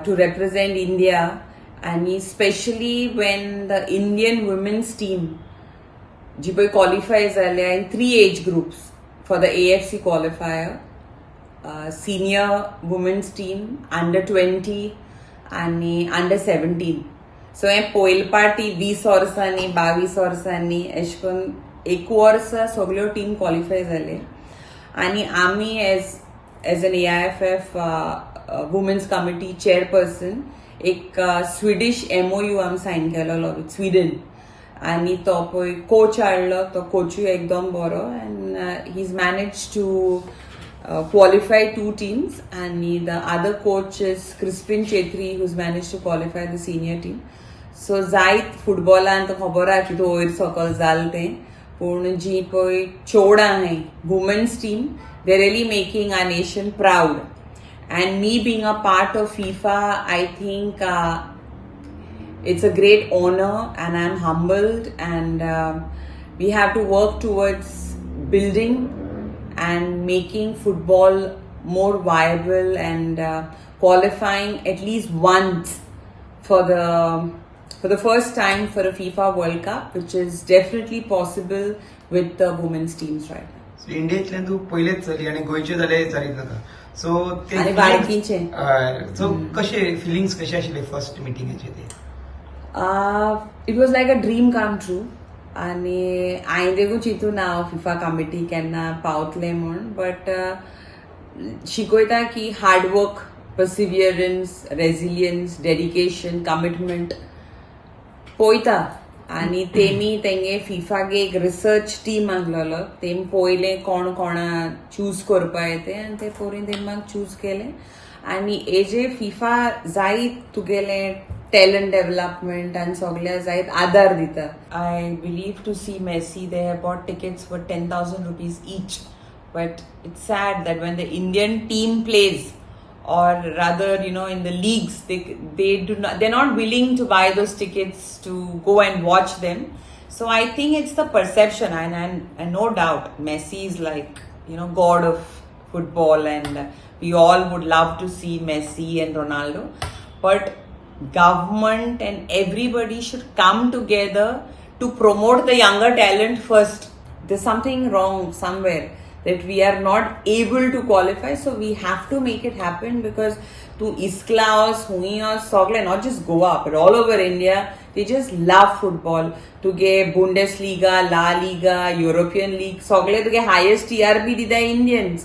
to represent India आनी specially when the Indian women's team जी पळय क्वॉलिफाय जाल्या in three age groups for the AFC qualifier, senior women's team, under 20 आनी under 17. So हें पयले पाटी 20 वर्सांनी, 22 वर्सांनी एशें करून एक वर्सा सगल्यो टीम क्वॉलिफाय जाले आनी आमी as an AIFF women's committee chairperson एक स्विडिश एमओयू आमी सायन केलेलो विथ स्विडन आनी तो पळय कोच हाडलो, तो कोचूय एकदम बरो and he is manage to qualify two teams and the other coach is Crispin Chetri, who's managed to qualify the senior team. So जायत फुटबॉलान तर खबर आहा कितें वयर सकल जालें तें, पूण जी पळय चेडवां आहाय, women's team, they really making our nation proud and me being a part of FIFA, I think it's a great honor and I'm humbled and we have to work towards building and making football more viable and qualifying at least once for the first time for a FIFA World Cup, which is definitely possible with the women's teams right now. So इंडियेंतल्यान तूं पयलेच चली आनी गोंयचे जाल्यार चालीत नाका, so ते आनी बाळकीचे. सो कशे फिलिंग्स कशे आशिल्ले फर्स्ट मिटिंगेचे ते? It was like a dream come true आनी हांवें देखून चिंतूं ना हांव फिफा कमिटी केन्ना पावतलें म्हूण, बट शिकयता की hard work, perseverance, resilience, dedication, commitment पळयता आनी तेमी तेंगे फिफाक एक रिसर्च टीम आहलोलो, तेमी पळयलें कोण कोणा चूज करपा तें आनी ते पोरीन तेमी म्हाका चूज केलें. आनी हेजे फिफा जायत तुगेलें टॅलंट डेव्हलपमेंट आनी सगल्या जायत आदार दिता. I believe to see Messi, they have bought tickets for ₹10,000 each, but it's sad that when the Indian team plays, or rather in the leagues, they do not they're not willing to buy those tickets to go and watch them. So I think it's the perception and no doubt Messi is like god of football and we all would love to see Messi and Ronaldo, but government and everybody should come together to promote the younger talent first. There's something wrong somewhere that we are not able to qualify, so we have to make it happen because तूं इस्कला वच, हुंय वच, सगळे, not just Goa but all over India, they just love football. तुगे Bundes लिगा, ला लिगा, European league, सगळे तुगे highest TRP दिता Indians.